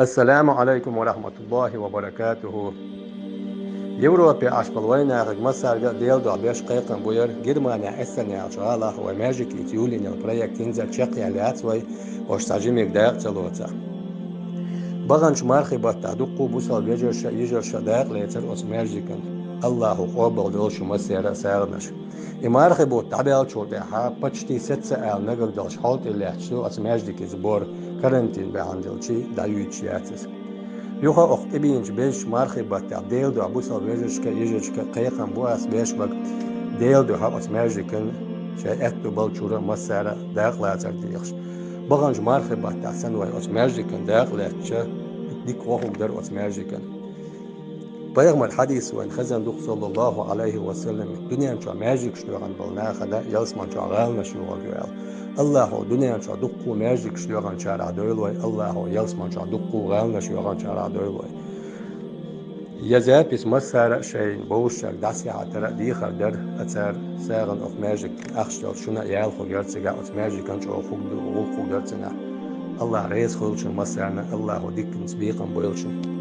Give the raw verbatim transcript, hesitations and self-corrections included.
Ассаламу Ӏалайкум ва рахьматуллахӀи ва баракатухӀу. Европе Ӏаш болу вайнахиг массаьрга а Делан дуьхьа беш кхайкхам бу яра, Германехь Эссен яхачу гӀалахь вай маьждигаца юьллина йолу проект хӀинца а чекхъяьлла яц вай, оцу цхьа жимиг дакъа ца лоцахь. Баханчу мархи баттахь дуккха а бусалба вежарша а, йижарша а дакъа лецира оцу маьждигана, АллахӀа къобалдойла шу массеран а сагӀанаш. И мархи бутт дӀабаьллачул тӀаьхьа почти сецца ала мегар долуш хьал тӀе лаьтташ ду оцу маьждигаца бор, карантин бахьана делча дӀаюьйцуш яц иза. Юха а окху тӀебеанчу безачу мархи баттахь Делан дуьхьа бусалба вежаршка а, йижаршка а кхайкхам бу ас беш бага, Делан дуьхьа оцу маьждигана шайн аьтто болчуьра массара а дакъа лацар дехаш. Баханчу мархи баттахь санна вай оцу маьждигана дакъа лаьттича, дика гӀо хӀума дара оцу маьждигана. Пайхамар хьадис вайна хезна ду-кх, саллаллахӀу Ӏалайхи ва саллам, дуьнен чохь маьждигаш доьхна болу нахана ялсаман чохь гӀаланаш йогӀур ю аьлла. АллахӀа дуьнен чохь дуккха а маьждигаш доьхначарах дойла вай, АллахӀа ялсаман чохь дуккха а гӀаланаш йоьхначарах дойла вай. Я запись массара а шайна бовшашка дӀасаехьа тара а дехар дара, а цара сагӀина окху маьждигна ахча делча шуна а ял хургьяра цигахь, оцу маьждигана чӀогӀа хӀума ду, гӀуллакх хӀума дара цигахь. АллахӀ реза хуьлда шуна массарна, АллахӀа диканца бекхам бойла шуна.